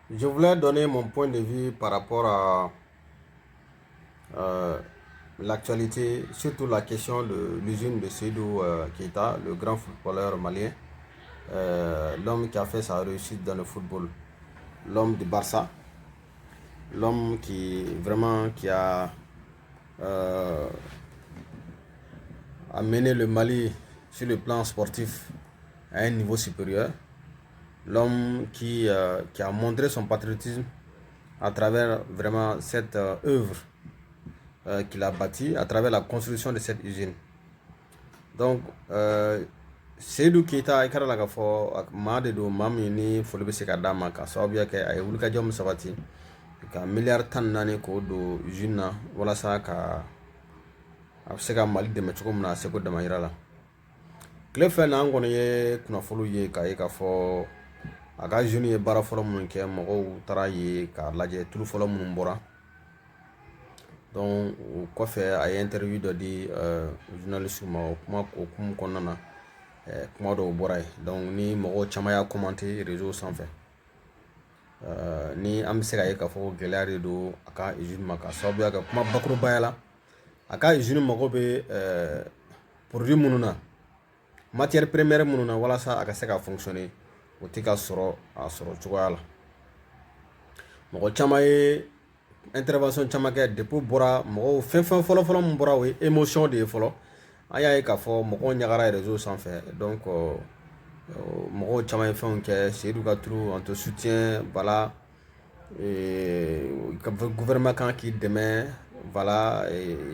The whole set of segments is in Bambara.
Je voulais donner mon point de vue par rapport à l'actualité, surtout la question de l'usine de Seydou Keita, le grand footballeur malien, l'homme qui a fait sa réussite dans le football, l'homme du Barça, l'homme qui vraiment qui a amené le Mali sur le plan sportif à un niveau supérieur, l'homme qui a montré son patriotisme à travers vraiment cette œuvre qu'il a bâtie, à travers la construction de cette usine. Donc, Seydou Keita, i kɛra la k'a fɔ maa de don, maa min ni foli bɛ se ka d'a ma, ka sababuya kɛ a ye wulikajɔ min sabati ka miliyari 14 k'o don usine na, walasa ka a bɛ se ka Mali dɛmɛ cogo min na a seko damayira la. Tile fɛn na, an kɔni ye kunnafoniw ye k'a ye k'a fɔ a ka usine ye baara fɔlɔ minnu kɛ, mɔgɔw taara ye k'a lajɛ, tulu fɔlɔ minnu bɔra. Donc o kɔfɛ, a ye interview dɔ di journaliste ma. O kuma okumu kɔnɔna na, kuma dɔw bɔra yen. Donc ni mɔgɔw caman y'a commenter réseau sanfɛ, ni an bɛ se ka ye k'a fɔ ko gɛlɛya de don a ka usine ma, ka sababuya kɛ kuma bakurubaya la, a ka usine mago bɛ produit minnu na, matière première minnu na, walasa a ka se ka fonctionner, o tɛ ka sɔrɔ a sɔrɔ cogoya la. Mɔgɔ caman ye intervention caman kɛ depuis bɔra. Mɔgɔw, fɛn fɛn fɔlɔ fɔlɔ min bɔra, o ye émotion de ye fɔlɔ. An y'a ye k'a fɔ mɔgɔw ɲagara réseau sanfɛ. Donc mɔgɔw caman ye fɛnw kɛ: "Seydou ka tulu, on te soutient, voilà, gouvernement kan k'i dɛmɛ, voilà,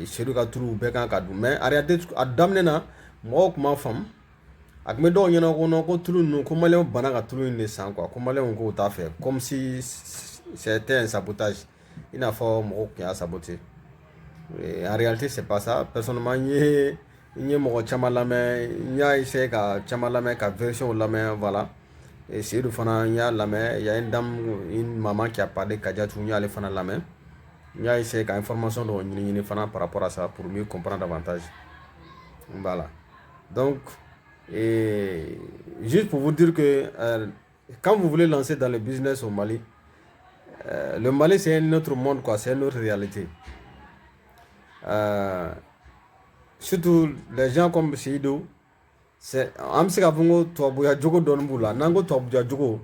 Seydou ka tulu bɛɛ kan ka dun." Mais en réalité, a daminɛ na, mɔgɔw tun m'a faamu. A tun bɛ dɔw ɲɛna ko non, ko tulu ninnu, ko maliyɛnw banna ka tulu in de san quoi, ko maliyɛnw k'o t'a fɛ, comme si c'était un sabotage, i n'a fɔ mɔgɔw tun y'a saboter. En réalité, c'est pas ça. Personnellement, n ye mɔgɔ caman lamɛn, n y'a essayé ka caman lamɛn, ka version lamɛn, voilà. Et Seydou fana, n y'a lamɛn. Il y a une dame, une maman qui a parlé, Kadiatou, n y'ale fana lamɛn. N y'a essayé ka information dɔw ɲini ɲini fana par rapport à ça pour mieux comprendre davantage, voilà. Donc, et juste pour vous dire que quand vous voulez lancer dans le business au Mali, le Mali, c'est un autre monde quoi, c'est une autre réalité. Surtout les gens comme Seydou, c'est an bɛ se k'a fɔ ko tubabuya jogo dɔɔni b'u la. N'an ko tubabuya jogo,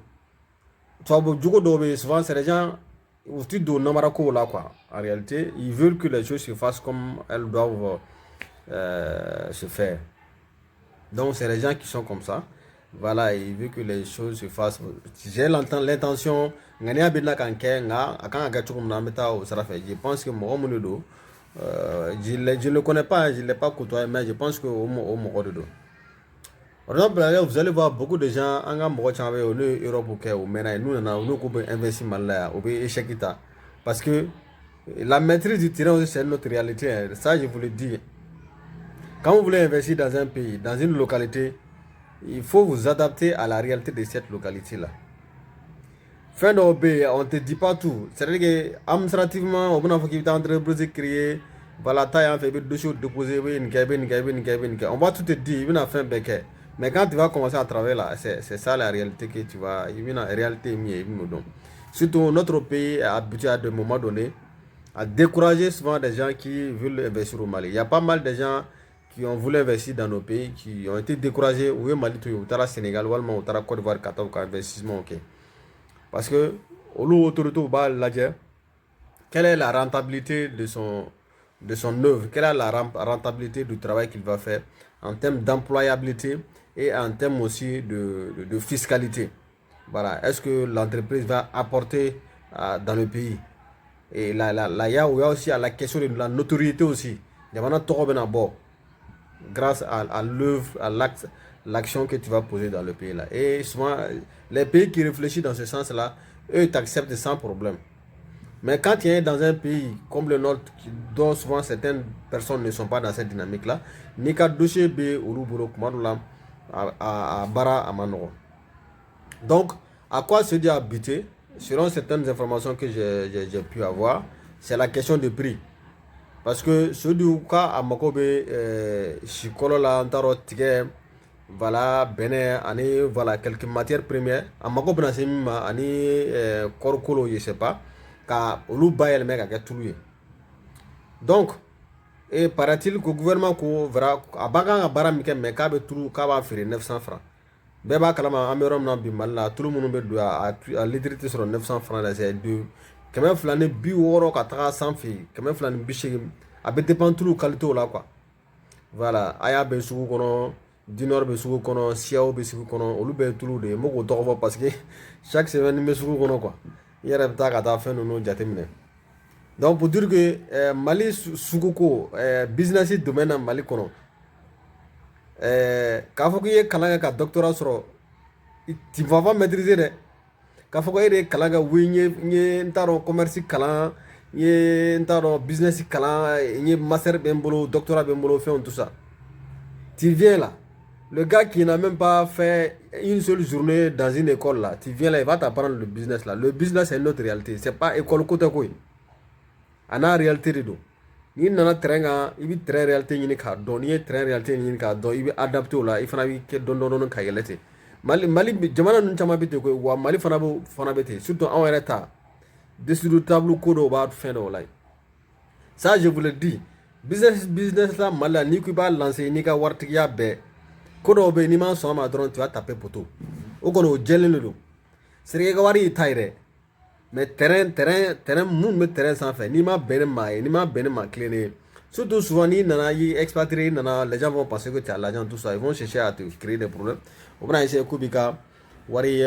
tubabu jogo dɔw bɛ yen, souvent c'est les gens u ti don namara kow la quoi. En réalité, ils veulent que les choses se fassent comme elles doivent se faire. Donc c'est les gens qui sont comme ça, voilà, ils veulent que les choses se fassent. J'ai l'intention, ŋaniya bɛ na ka kɛ, nka a kan ka kɛ cogo min na, an bɛ taa o sira fɛ. Je pense que mɔgɔ minnu don, je ne le connais pas, je ne l'ai pas côtoyé, mais je pense que o mɔgɔ de don. Par exemple, vous allez voir beaucoup de gens, an ka mɔgɔ caman bɛ yen, olu ye Europe kɛ, o mɛnna yen, n'u nana, n'u ko bɛ investir Mali la yan, o bɛ échec ta, parce que la maîtrise du terrain aussi, c'est notre réalité, hein. Ça, je vous le dis. Quand vous voulez investir dans un pays, dans une localité, il faut vous adapter à la réalité de cette localité-là. Fɛn dɔw bɛ yen, on te dit pas tout. C'est-à-dire que administrativement, o bɛna fɔ k'i bɛ taa entreprise créer, voilà, taa yan fɛ, i bɛ dossier déposer, i bɛ nin kɛ, i bɛ nin kɛ, i bɛ nin kɛ, i bɛ nin kɛ. On va tout te dire, i bɛna fɛn bɛɛ kɛ. Mais quand tu vas commencer à travailler là, c'est ça la réalité que tu vas, i bɛna réalité min ye, i bɛn'o dɔn. Surtout notre pays est habitué à des moments donnés à décourager souvent des gens qui veulent investir au Mali. Il y a pas mal de gens qui ont voulu investir dans nos pays, qui ont été découragés, u ye Mali to yen, u taara Sénégal walima u taara Côte d'Ivoire ka taa u ka investissement kɛ. Parce que olu autorités b'a lajɛ quelle est la rentabilité de son œuvre, quelle est la rentabilité du travail qu'il va faire en termes d'employabilité et en termes aussi de fiscalité. Voilà. Est-ce que l'entreprise va apporter dans le pays? Et là, là, là, il y a aussi à la question de la notoriété aussi. Jamana tɔgɔ bɛna bɔ grâce à l'œuvre, à l'acte, l'action que tu vas poser dans le pays là. Et souvent, les pays qui réfléchissent dans ce sens-là, eux, t'acceptent sans problème. Mais quand tu es dans un pays comme le nôtre, dont souvent certaines personnes ne sont pas dans cette dynamique-là, n'i ka dossier bɛ olu bolo kuma dɔ la, a baara a ma nɔgɔn. Donc, à quoi Seydou a buté, selon certaines informations que j'ai pu avoir, c'est la question de prix. Parce que Seydou ka a mago bɛ sikɔlɔ la, n t'a dɔn, tigɛ Voilà, bɛnɛ ani, voilà, quelques matières premières a mago bɛna se min ma, ani kɔɔrikolo, je sais pas, ka olu bayɛlɛmɛ ka kɛ tulu ye. Donc, et paraît-il ko gouvernement ko voilà, a b'a kan ka baara min kɛ, mais k'a bɛ tulu, k'a b'a feere 900 francs. Bɛɛ b'a kalama, an bɛ yɔrɔ min na bi Mali la, tulu minnu bɛ don, a litre tɛ sɔrɔ 900 francs la. C'est de 260 ka taga sanfɛ, 280, a bɛ dépend tulu qualité la, quoi. Voilà, a y'a bɛ sugu kɔnɔ, Dinor bɛ sugu kɔnɔ, Siyaw bɛ sugu kɔnɔ, olu bɛɛ ye tulu de ye. N bɛ k'o tɔgɔ fɔ parce que chaque semaine n bɛ sugu kɔnɔ, quoi. I yɛrɛ bɛ taa ka taa fɛn ninnu jateminɛ. Donc, pour dire que Mali sugu ko business domaine na Mali kɔnɔ, k'a fɔ k'i ye kalan kɛ ka doctorat sɔrɔ, tu vas pas maîtriser dɛ. K'a fɔ ko e de ye kalan kɛ, oui, n ye n t'a dɔn commerce kalan, n ye n t'a dɔn business kalan, n ye master bɛ n bolo, doctorat bɛ n bolo, fɛnw, tout ça. Tu viens là, le gars qui n'a même pas fait une seule journée dans une école là, tu viens là, il va t'apprendre le business là. Le business, c'est une autre réalité, c'est pas école ko tɛ koyi. A n'a réalité de don. N'i nana terrain kan, i bɛ terrain réalité ɲini k'a dɔn. N'i ye terrain réalité ɲini k'a dɔn, i bɛ adapté o la, i fana bɛ kɛ dɔɔni dɔɔni ka yɛlɛ ten. Mali jamana ninnu caman bɛ ten koyi. Wa Mali fana bɛ ten, surtout anw yɛrɛ ta dessus table ko dɔw b'a fɛn dɔw la. Ça, je vous le dis, business la Mali la, n'i ko i b'a lancer n'i ka waritigiya bɛɛ, ko dɔw bɛ yen, n'i ma sɔn a ma dɔrɔn, tu vas taper poteau. O kɔni, o jɛlen de don. C'est i ka wari y'i ta ye dɛ, mais terrain mun bɛ terrain sanfɛ, n'i ma bɛn ni maa ye, n'i ma bɛn ni maa kilennen ye, surtout souvent n'i nana i expatrié, i nana, les gens vont penser que tu as l'argent, tout ça, ils vont chercher à te créer des problèmes. O bɛna essayer k'u b'i ka wari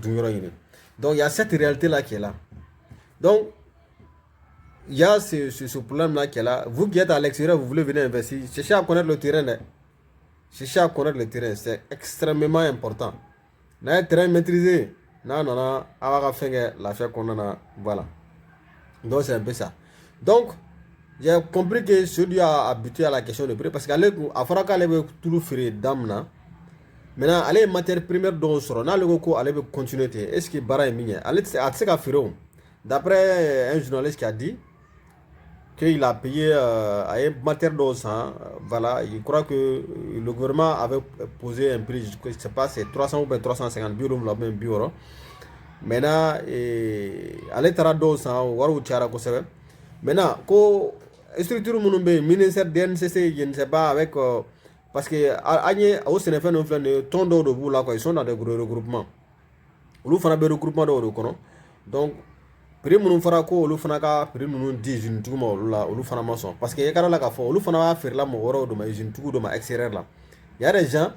dun yɔrɔ ɲini. Donc il y a cette réalité là qui est là. Donc il y a ce problème là qui est là. Vous qui êtes à l'extérieur, vous voulez venir investir, cherchez à connaître le terrain dɛ. Cherchez à connaître le terrain, c'est extrêmement important. N'a ye terrain maîtriser, n'a nana, a b'a ka fɛn kɛ lafiya kɔnɔna na. Voilà, donc c'est un peu ça. Donc j'ai compris que celui a buté à la question de prix, parce que ale a fɔra k'ale bɛ tulu feere da min na. Maintenant, ale ye matière première dɔw sɔrɔ, n'ale ko ko ale bɛ continuer ten, est ce que baara in bɛ ɲɛ? Ale tɛ se, a tɛ se ka feere o. D'après un journaliste qui a dit qu'il a payé a ye matière dɔw san, voilà, il croit que le gouvernement avait posé un prix, je sais pas, c'est 300 ou bien 350, 70 ou bien 60. Maintenant, ale taara dɔw san, wariw cayara kosɛbɛ. Maintenant, ko structure minnu bɛ yen, ministère DNCC, je ne sais pas, avec parce que an ye o sɛnɛfɛn ninnu filɛ nin ye, tɔn dɔw de b'u la, quoi. Ils sont dans des gros regroupements, olu fana bɛ regroupement dɔw de kɔnɔ. Donc prix minnu fɔra ko olu fana ka prix ninnu di usine tigiw ma, olu la, olu fana ma sɔn, parce que i ka la k'a fɔ olu fana b'a feerela mɔgɔ wɛrɛw de ma, usine tigiw de ma extérieur la. Il y a des gens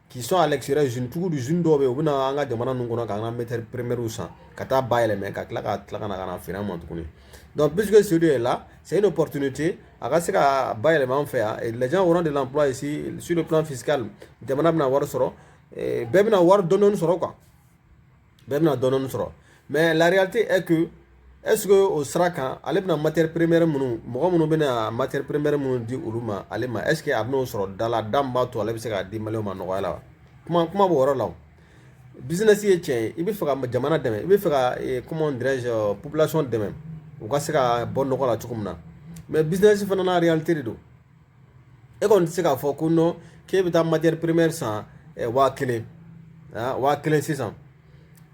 qui sont à l'extérieur, usine tigiw, usine dɔw bɛ yen, u bɛ na an ka jamana ninnu kɔnɔ k'an ka matière première san ka taa bayɛlɛmɛ, ka tila ka na feere an ma tuguni. Donc puisque celui est là, c'est une opportunité a ka se ka bayɛlɛma an fɛ yan, et les gens auront de l'emploi ici. Sur le plan fiscal, jamana bɛna wari sɔrɔ, bɛɛ bɛna wari dɔɔni dɔɔni sɔrɔ, quoi, bɛɛ bɛna dɔɔni dɔɔni sɔrɔ. Mais la réalité est que, est-ce que o sira kan, ale bɛna matière première minnu, mɔgɔ minnu bɛna matière première minnu di olu ma, ale ma, est-ce que a bɛn'o sɔrɔ da la, da min b'a to ale bɛ se k'a di maliyɛnw ma nɔgɔya la wa? Kuma b'o yɔrɔ la. O business ye tiɲɛ ye, i bɛ fɛ ka jamana dɛmɛ, i bɛ fɛ ka, comment dirais-je, population dɛmɛ u ka se ka bɔ nɔgɔ la cogo min na, mais business fana n'a réalité de don. E kɔni tɛ se k'a fɔ ko non, k'e bɛ taa matière première san 1000, 1000 sisan,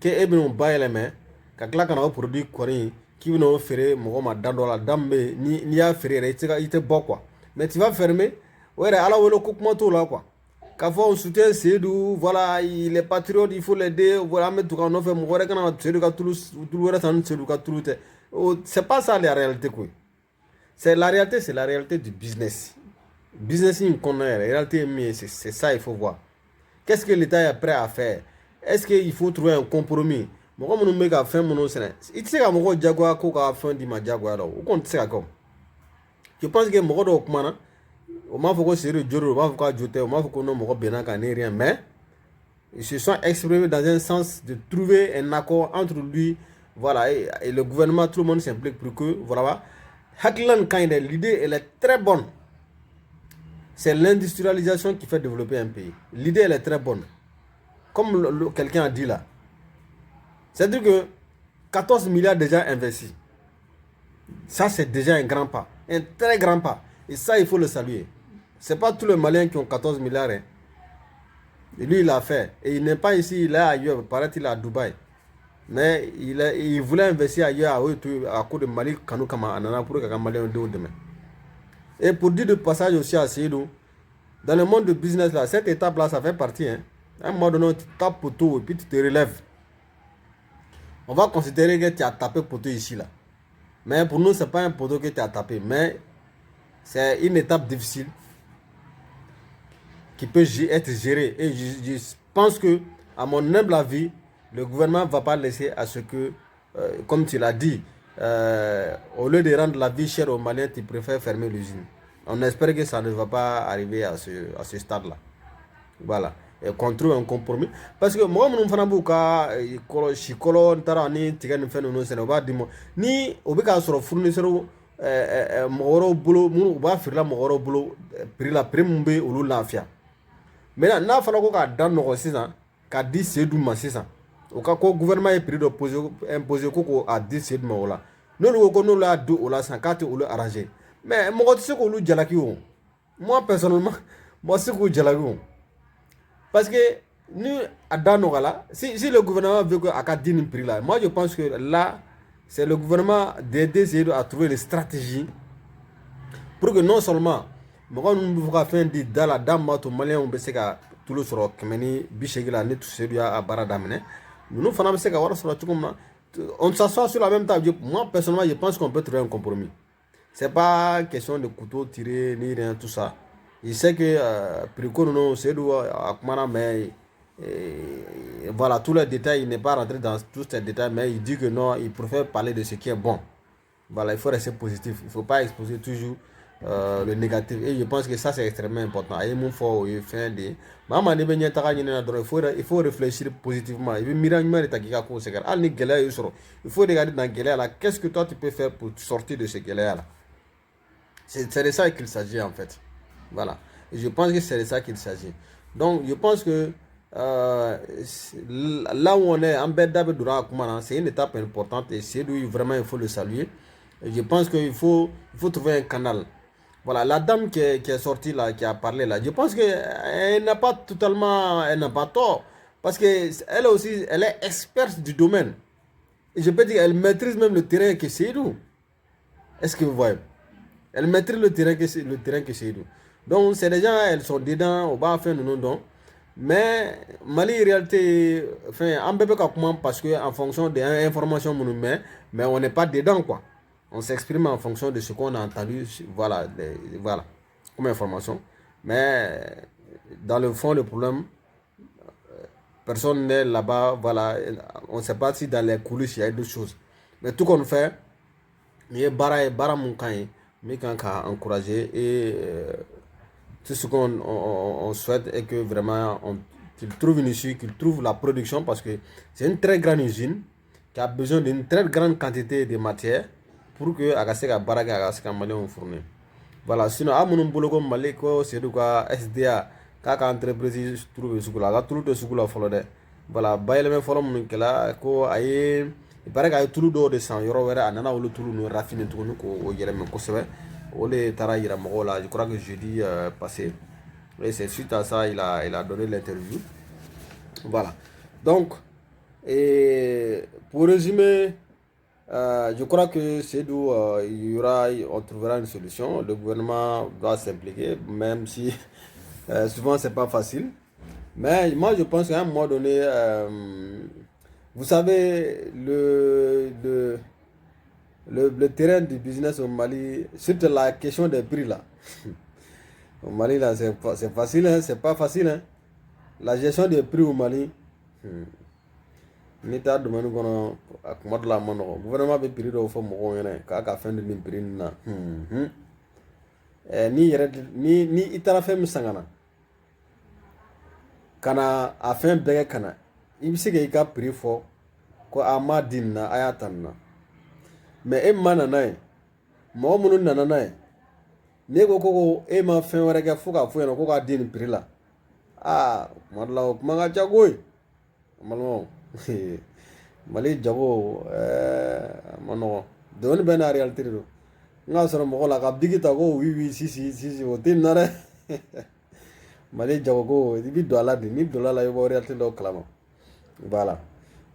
k'e bɛn'o bayɛlɛmɛ ka tila ka na o produit kɔni k'i bɛn'o feere mɔgɔ ma da dɔ la, da min bɛ yen ni n'i y'a feere yɛrɛ, i tɛ se ka, i tɛ bɔ, quoi. Mais tu vas fermer o yɛrɛ, Ala wele ko kuma t'o la, quoi. K'a fɔ on soutient Seydou, voilà, il est patriote, il faut l'aider, voilà, an bɛ tugu a nɔfɛ, mɔgɔ wɛrɛ kana Seydou ka tulu wɛrɛ san ni Seydou ka tulu tɛ. O, c'est pas ça la réalité quoi. C'est la réalité, c'est la réalité du business. Business in kɔnɔna yɛrɛ, réalité ye min ye, c'est ça, il faut voir qu'est-ce que l'État est prêt à faire. Est-ce qu'il faut trouver un compromis? Mɔgɔ minnu bɛ ka fɛn minnu sɛnɛ, i tɛ se ka mɔgɔw jagoya ko ka fɛn d'i ma jagoya la, o kɔni tɛ se ka kɛ o. Je pense que mɔgɔ dɔw kumana, o m'a fɔ ko Seydou jo don, o b'a fɔ k'a jo tɛ, o m'a fɔ ko non, mɔgɔ bɛnna kan ni rien, mais ils se sont exprimés dans un sens de trouver un accord entre lui, voilà, et le gouvernement. Tout le monde s'implique pour que, voilà, hakilina nin ka ɲi dɛ. L'idée, elle est très bonne. C'est l'industrialisation qui fait développer un pays. L'idée, elle est très bonne, comme quelqu'un a dit là. C'est-à-dire que 14 milliards déjà investis, ça, c'est déjà un grand pas, un très grand pas, et ça, il faut le saluer. C'est pas tous les Maliens qui ont 14 milliards, hein. Lui, il l'a fait. Et il n'est pas ici, il est ailleurs. Paraît-il à Dubaï. Mais il voulait investir ailleurs à cause de Mali kanu kama, a nana pour que Malien denw dɛmɛ. Et pour dire de passage aussi à Seydou, dans le monde du business là, cette étape là, ça fait partie. Hein. À un moment donné, tu tapes poteau et puis tu te relèves. On va considérer que tu as tapé poteau ici là. Mais pour nous, ce n'est pas un poteau que tu as tapé. Mais c'est une étape difficile qui peut être gérée. Et je pense que, à mon humble avis, le gouvernement ne va pas laisser à ce que, comme tu l'as dit, au lieu de rendre la vie chère aux Maliens, tu préfères fermer l'usine. On espère que ça ne va pas arriver à ce stade-là. Voilà. Et qu'on trouve un compromis. Parce que moi, mon fana b'u ka sikɔlɔ n taara ni tigɛ ni fɛn ninnu sɛnɛ, u b'a di ma ni o bɛ k'a sɔrɔ fournisseur mɔgɔ wɛrɛw bolo, minnu u b'a feerela mɔgɔ wɛrɛw bolo prix la, prix min bɛ olu lafiya. Maintenant, n'a fɔra ko k'a da nɔgɔ sisan k'a di Seydou ma sisan, o ka ko gouvernement ye prix dɔ posé, imposé ko k'o a di Seydou ma, o la n'olu ko n'olu y'a di o la sisan k'a tɛ olu arranger, mais mɔgɔ tɛ se k'olu jalaki o. Moi personnellement, mɔgɔ tɛ se k'u jalaki o, parce que ni a da nɔgɔla, si le gouvernement veut que a ka di nin prix là, moi je pense que là, c'est le gouvernement d'aider Seydou à trouver une stratégie pour que non seulement mɔgɔ ninnu bɛ fɔ ka fɛn di da la, da min b'a to Maliyɛnw bɛ se ka tulu sɔrɔ 180 la, ni Seydou y'a baara daminɛ, ninnu fana bɛ se ka wari sɔrɔ cogo min na. On s'assoit sur la même table. Moi personnellement, je pense qu'on peut trouver un compromis. C'est pas question de couteau tiré ni rien, tout ça. Je sais que prix ko ninnu, Seydou a kumana, mais et voilà, tous les détails, il n'est pas rentré dans tous ces détails, mais il dit que non, il préfère parler de ce qui est bon. Voilà, il faut rester positif. Il ne faut pas exposer toujours le négatif. Et je pense que ça, c'est extrêmement important. A ye mun fɔ, o ye fɛn de ye. Maa maa n'i bɛ ɲɛtaga ɲini na dɔrɔn, il faut réfléchir positivement. I bɛ miiriya ɲuman de ta k'i ka ko sɛgɛrɛ. Hali ni gɛlɛya y'i sɔrɔ, il faut regarder dans gɛlɛya la, qu'est-ce que toi tu peux faire pour sortir de ce gɛlɛya là. C'est de ça qu'il s'agit en fait. Voilà. Et je pense que c'est de ça qu'il s'agit. Donc, je pense que là où on est, en bɛɛ da bɛ donna a kuma na, c'est une étape importante et c'est lui, vraiment, il faut le saluer. Et je pense qu'il faut trouver un canal. Voilà, la dame qui est sortie là, qui a parlé là, je pense qu'elle n'a pas totalement, elle n'a pas tort. Parce qu'elle aussi, elle est experte du domaine. Et je peux dire qu'elle maîtrise même le terrain que Seydou. Est-ce que vous voyez? Elle maîtrise le terrain que Seydou. Donc, c'est des gens, elles sont dedans, au bas, faire nous donc. Mais Mali réalité, enfin, an bɛɛ bɛ ka kuma parce que en fonction des informations minnu mais on n'est pas dedans quoi. On s'exprime en fonction de ce qu'on a entendu, voilà, voilà, comme information. Mais dans le fond, le problème, personne n'est là-bas, voilà, on ne sait pas si dans les coulisses il y a d'autres choses. Mais tout qu'on fait, nin ye baara ye, baara mun ka ɲi, min kan ka encourager et tout ce qu'on on souhaite est que vraiment qu'il trouve une issue, qu'il trouve la production, parce que c'est une très grande usine qui a besoin d'une très grande quantité de matière pour que a ka se ka baara kɛ, a ka se ka Maliyɛnw fournir. Voilà, sinon a minnu bolo ko Mali ko Seydou ka SDA k'a ka entreprise turu bɛ sugu la, a ka tulu tɛ sugu la fɔlɔ dɛ. Voilà, bayɛlɛmɛ fɔlɔ minnu kɛla ko a ye, il paraît k'a ye tulu dɔw de san yɔrɔ wɛrɛ, a nana olu tulu ninnu raffiner tuguni k'o yɛlɛmɛ kosɛbɛ. O de taara yira mɔgɔw la, je crois que jeudi passé. Et c'est suite à ça il a donné l'interview. Voilà. Donc, et pour résumer, je crois que Seydou, il y aura, on trouvera une solution. Le gouvernement doit s'impliquer, même si souvent c'est pas facile. Mais moi, je pense qu'à un moment donné, vous savez, le terrain du business au Mali, surtout la question des prix là. Au Mali, là, c'est facile, hein, c'est pas facile. Hein. La gestion des prix au Mali, n'i t'a domaine kɔnɔ, a kuma dɔ la a ma nɔgɔn. Gouvernement bɛ prix dɔw fɔ mɔgɔw ɲɛna k'a ka fɛn di nin prix nin na. N'i yɛrɛ ni i taara fɛn min san ka na a fɛn bɛɛ kɛ ka na, i bɛ se k'i ka prix fɔ ko a ma di nin na, a y'a ta nin na. Mais e ma na n'a ye, mɔgɔ minnu nana n'a ye, n'e ko e ma fɛn wɛrɛ kɛ fo k'a fɔ ɲɛna ko k'a di nin prix la, aa, kuma dɔ la o kuma ka ca koyi. N balimaw, Mali jago a ma nɔgɔn. Domaine bɛɛ n'a réalité de don. N k'a sɔrɔ mɔgɔ la ka bigi ta ko oui oui, si si si si, o tɛ nin na dɛ. Mali jagoko, i bɛ don a la de, n'i donna a la, i bɛ bɔ réalité dɔw kalama. Voilà.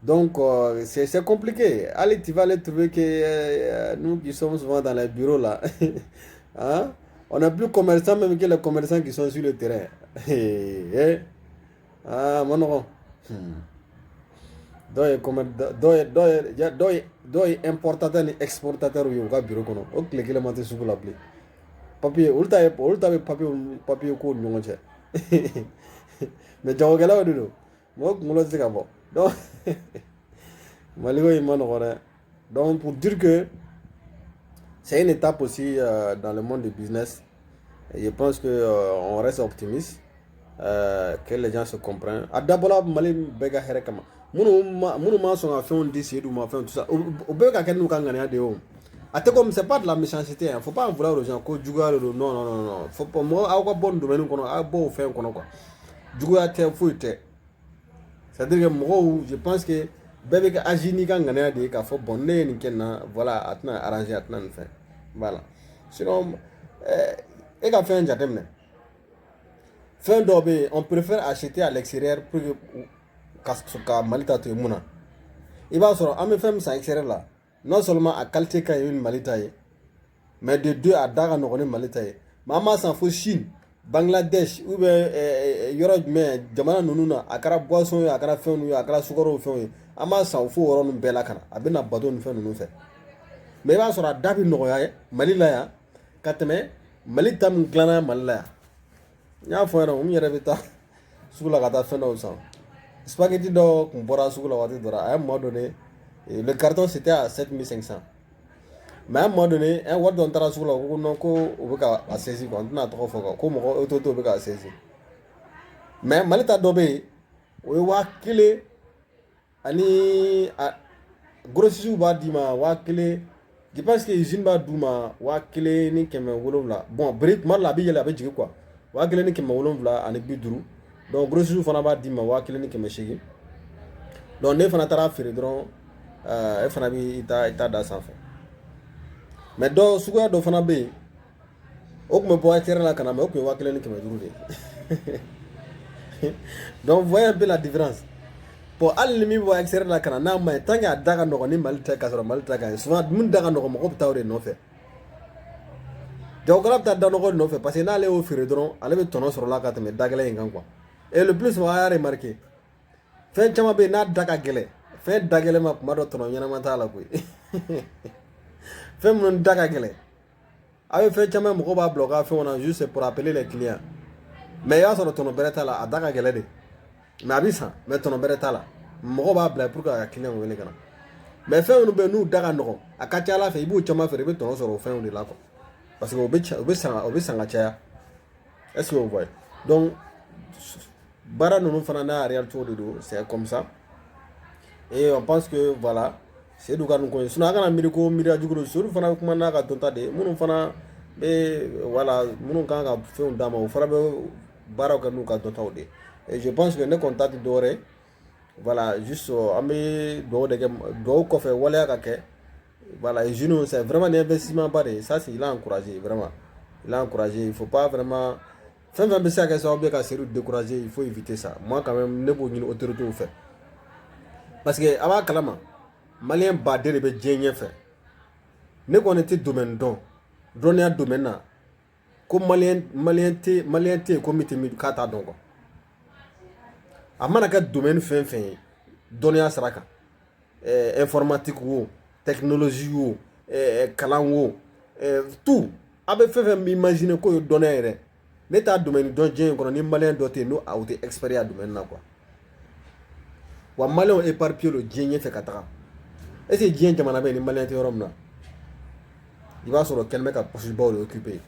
Donc, c'est compliqué. Allez, tu vas aller trouver que nous qui sommes souvent dans les bureaux là, hein, on est plus commerçants même que les commerçants qui sont sur le terrain. Eh, ah, mon nom. Dɔw ye importateur ni exportateur ye u ka bureau kɔnɔ, o tile kelen ma tɛ sugu la bilen. Papier, olu ta ye, olu ta bɛ papier ko ni ɲɔgɔn cɛ. Mais jagokɛlaw de don, mɔgɔ kunkolo tɛ se ka bɔ. Donc Maliko in ma nɔgɔn dɛ. Donc pour dire que c'est une étape aussi dans le monde du business. Et je pense que on reste optimiste, que les gens se comprennent. A dabɔla Mali bɛɛ ka hɛrɛ kama. Minnu ma sɔn ka fɛnw di Seydou ma, fɛn tout ça, o bɛɛ bɛ ka kɛ n'u ka ŋaniya de ye o. A tɛ comme, c'est pas de la méchanceté, hein. Faut pas en vouloir aux gens ko juguya de don. Non, non, non, non, faut pas. Mɔgɔ, aw ka bɔ nin domaine kɔnɔ, aw bɔ o fɛn kɔnɔ quoi. Juguya tɛ, foyi tɛ. C'est à dire que mɔgɔw, je pense que bɛɛ bɛ ka agir n'i ka ŋaniya de ye k'a fɔ bon, ne ye nin kɛ nin na, voilà, a tɛna arranger, a tɛna nin fɛn, voilà. Sinon e ka fɛn jateminɛ, fɛn dɔw bɛ yen, on préfère acheter à l'extérieur pour que ka Mali ta to yen. Mun na? I b'a sɔrɔ an bɛ fɛn min san extérieur la, non seulement a qualité ka ɲi ni Mali ta ye, mais de deux, a da ka nɔgɔn ni Mali ta ye. Mais an b'a san fo Chine, Bangladesh ou bien yɔrɔ jumɛn, jamana ninnu na, a kɛra boisson ye, a kɛra fɛn ye, a kɛra sukaro fɛnw ye, an b'a san fo yɔrɔ ninnu bɛɛ la ka na, a bɛ na bateau ni fɛn ninnu fɛ. Mais i b'a sɔrɔ a da bɛ nɔgɔya Mali la yan ka tɛmɛ Mali ta min dilanna Mali la yan. N y'a fɔ ɲɛna, n yɛrɛ bɛ taa sugu la ka taa fɛn dɔw san. Spaghetti dɔw tun bɔra sugu la waati dɔ la, à un moment donné, le carton, c'était à 7500. Mais à un moment donné, un waati dɔ, n taara sugu la, u ko non, ko u bɛ ka a saisi quoi. N tɛna tɔgɔ fɔ quoi, ko mɔgɔ autorité bɛ k'a saisi. Mais Mali ta dɔ bɛ yen, o ye 1000 ani a grossiste b'a d'i ma 1000. Je pense que usine b'a d'u ma 1700. Bon, bere tuma dɔ la a bɛ yɛlɛ, a bɛ jigin quoi, 1750. Donc grossiste fana b'a d'i ma 1800. Donc ne fana taara feere dɔrɔn, e fana b'i ta da sanfɛ. Mais dɔ suguya dɔ fana bɛ yen, o tun bɛ bɔ extérieur la ka na, mais o tun ye 1500 de ye. Donc voyez un peu la différence. Bon, hali ni min bɔ extérieur la ka na, n'a ma ɲi, tant que a da ka nɔgɔn ni Mali tɛ, k'a sɔrɔ Mali ta ka ɲi, souvent min da ka nɔgɔn, mɔgɔw bɛ taa o de nɔfɛ. Jagokɛla bɛ taa da nɔgɔ nɔfɛ parce que n'ale y'o feere dɔrɔn, ale bɛ tɔnɔ sɔrɔ la ka tɛmɛ da gɛlɛn in kan quoi. Et le plus souvent, a y'a remarqué, fɛn caman bɛ yen, n'a da ka gɛlɛn, fɛn da gɛlɛn ma, kuma dɔ tɔnɔ ɲɛnama t'a la koyi. Fɛn minnu da ka gɛlɛn, a bɛ fɛn caman, mɔgɔw b'a bila u ka fɛnw na juste pour appeler les clients, mais i b'a sɔrɔ tɔnɔ bɛrɛ t'a la. A da ka gɛlɛn de, mais a bɛ san, mais tɔnɔ bɛrɛ t'a la. Mɔgɔw b'a bila pour que a ka client wele ka na. Mais fɛn minnu bɛ yen, n'u da ka nɔgɔn, a ka ca ala fɛ, i b'o caman feere, i bɛ tɔnɔ sɔrɔ o fɛnw de la quoi, parce que u bɛ san ka caya. Est ce que vous voyez? Donc baara ninnu fana n'a réalité de don, c'est comme ça. Et on pense que voilà, Seydou ka nin ko in, sinon a kana miiri ko miiriya jugu don. Seydou fana bɛ kuma n'a ka dɔnta de ye. Minnu fana bɛ, voilà, minnu kan ka fɛnw d'a ma, o fana bɛ baaraw kɛ n'u ka dɔntaw de ye. Et je pense que ne kɔni ta tɛ dɔwɛrɛ ye, voilà, juste an bɛ dugawu de kɛ. Dugawu kɔfɛ, waleya ka kɛ. Voilà. Et Junior, c'est vraiment un investissement ba de ye. Ça, c'est, il a encouragé, vraiment il a encouragé. Il faut pas vraiment, fɛn fɛn bɛ se ka kɛ sababu ye ka Seydou décourager, il faut éviter ça. Moi quand même, ne b'o ɲini autorité fɛ, parce que a b'a kalama, malien baden de bɛ diɲɛ ɲɛfɛ. Ne kɔni tɛ domaine dɔn, dɔnniya domaine na, ko malien tɛ yen ko min tɛ min k'a t'a dɔn quoi. A mana kɛ domaine fɛn fɛn ye, dɔnniya sira kan, informatique wo, technologie wo, kalan wo, tout, a bɛ fɛn fɛn imaginer k'o ye dɔnniya yɛrɛ, ne t'a domaine dɔn diɲɛ in kɔnɔ ni malien dɔ tɛ yen n'o o tɛ expert ya domaine na quoi. Wa malienw éparpillé don diɲɛ ɲɛfɛ ka taga. Est ce que diɲɛ jamana bɛ yen ni malien tɛ yɔrɔ min na? I b'a sɔrɔ kɛlen bɛ ka poste baw de occuper.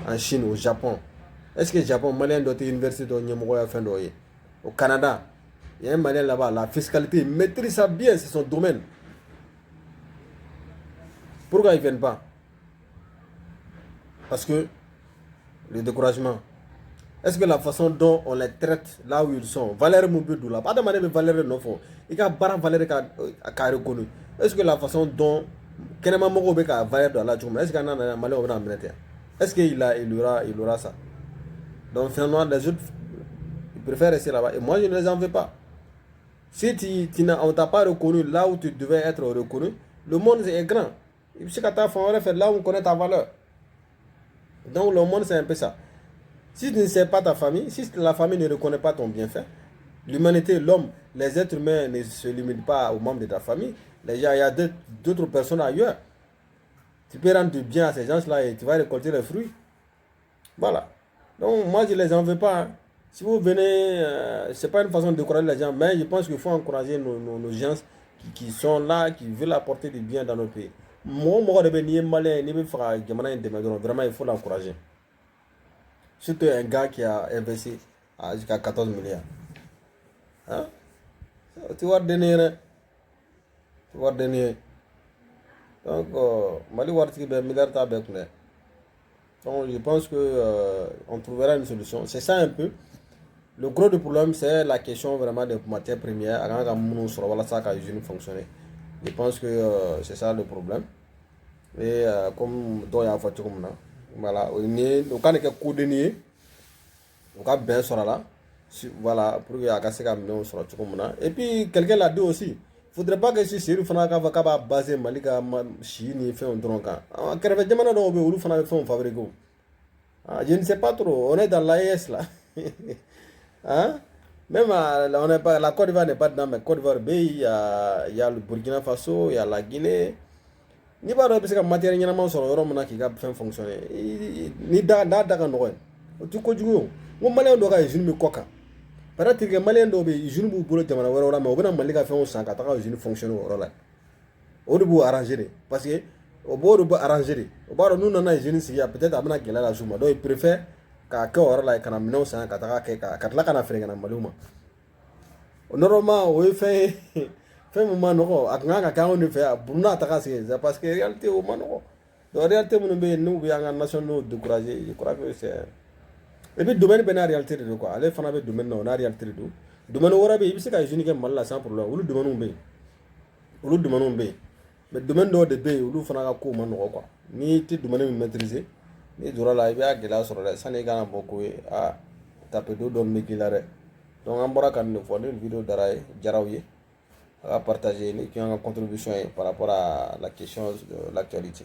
En Chine, au Japon, est ce que Japon malien dɔ tɛ université dɔ ɲɛmɔgɔya fɛn dɔ ye? Au Canada, il y a un malien là-bas, la fiscalité, il maîtrise ça bien, c'est son domaine. Pourquoi ils ne viennent pas? Parce que le découragement. Est-ce que la façon dont on les traite là où ils sont, valeur mun bɛ d'u la, adamaden bɛ valeur nɔfɛ, i ka baara valeur ka reconnu, est-ce que la façon dont kɛnɛma mɔgɔw bɛ ka valeur don a la cogo min, est-ce que n'a nana, maliyɛnw bɛna minɛ ten? Est-ce qu'il a il aura il aura ça? Donc finalement, les autres, ils préfèrent rester là-bas. Et moi, je ne les en veux pas. Si on t'a pas reconnu là où tu devais être reconnu, le monde est grand. I bɛ se ka taa fan wɛrɛ fɛ, là où on connaît ta valeur. Donc le monde, c'est un peu ça. Si tu ne sais pas ta famille, si la famille ne reconnaît pas ton bienfait, l'humanité, l'homme, les êtres humains ne se limitent pas aux membres de ta famille. Les gens, il y a d'autres personnes ailleurs. Tu peux rendre du bien à ces gens-là et tu vas récolter les fruits. Voilà. Donc moi, je ne les en veux pas, hein. Si vous venez, ce n'est pas une façon de décourager les gens, mais je pense qu'il faut encourager nos gens qui sont là, qui veulent apporter du bien dans notre pays. Mɔgɔ mɔgɔ de bɛ n'i ye malien, n'i bɛ fɛ ka jamana in dɛmɛ dɔrɔn, vraiment, il faut l'encourager. Surtout un gars qui a investi jusqu'à 14 milliards. Hein? O tɛ wari denni ye dɛ. O tɛ wari denni ye. Donc, Mali waritigi bɛɛ milliard t'a bɛɛ kun dɛ. Donc, je pense que on trouvera une solution. C'est ça un peu. Le gros du problème, c'est la question vraiment des matières premières. A kan ka minnu sɔrɔ walasa ka usine fonctionner. Je pense que c'est ça le problème. Et comme dɔw y'a fɔ cogo min na, voilà, o ni o ka nin kɛ kodenni ye, u ka bɛn sɔrɔ a la, voilà, pour que a ka se ka minɛnw sɔrɔ cogo min na. Et puis quelqu'un l'a dit aussi, faudrait pas que si Seydou fana k'a fɔ k'a b'a baser Mali ka si ni fɛnw dɔrɔn kan. Kɛrɛfɛ jamana dɔw bɛ yen, olu fana bɛ fɛnw fabriquer o. Ah, je ne sais pas trop, on est dans l'AES là. Hein? Même on n'est pas, la Côte d'Ivoire n'est pas dedans, mais Côte d'Ivoire bɛ yen, il y a le Burkina Faso, il y a la Guinée. N'i b'a dɔn i bɛ se ka matière ɲɛnama sɔrɔ yɔrɔ min na k'i ka fɛn fonctionner, ni da n'a da ka nɔgɔn, o tɛ kojugu ye o. N ko malien dɔw ka usine bɛ kɔ kan. Peut-être que malien dɔw bɛ yen, usine b'u bolo jamana wɛrɛw la, mais u bɛna Mali ka fɛnw san ka taga usine fonctionner o yɔrɔ la. O de b'u arranger de, parce que o b'o de b'u arranger de. O b'a dɔn n'u nana usine sigi yan, peut-être a bɛna gɛlɛya las'u ma. Donc ils préfèrent k'a kɛ o yɔrɔ la ka na minɛnw san ka taga kɛ ka tila ka na feere ka na Maliw ma. Normalement, o ye fɛn ye, fɛn min ma nɔgɔ. A kun kan ka kɛ anw de fɛ yan, Burukina taga sigi, c'est parce que réalité o ma nɔgɔ. Donc réalité minnu bɛ yen, n'u bɛ an ka nationaux décourager, je crois que c'est, et puis domaine bɛɛ n'a réalité de don quoi. Ale fana bɛ domaine na, o n'a réalité de don. Domaine wɛrɛ bɛ yen, i bɛ se ka usine kɛ Mali la sans problème, olu domaine bɛ yen, olu domaine bɛ yen. Mais domaine dɔw de bɛ yen, olu fana ka kow ma nɔgɔ quoi. N'i tɛ domaine min maîtriser, n'i donna la, i b'a gɛlɛya sɔrɔ dɛ. Sanni i kana bɔ ko ye, aa, tape dɔɔni bɛ k'i la dɛ. Donc an bɔra ka nin de fɔ. Ni vidéo dara ye jaraw ye, a ka partager ni y'an ka contribution ye par rapport à la question de l'actualité.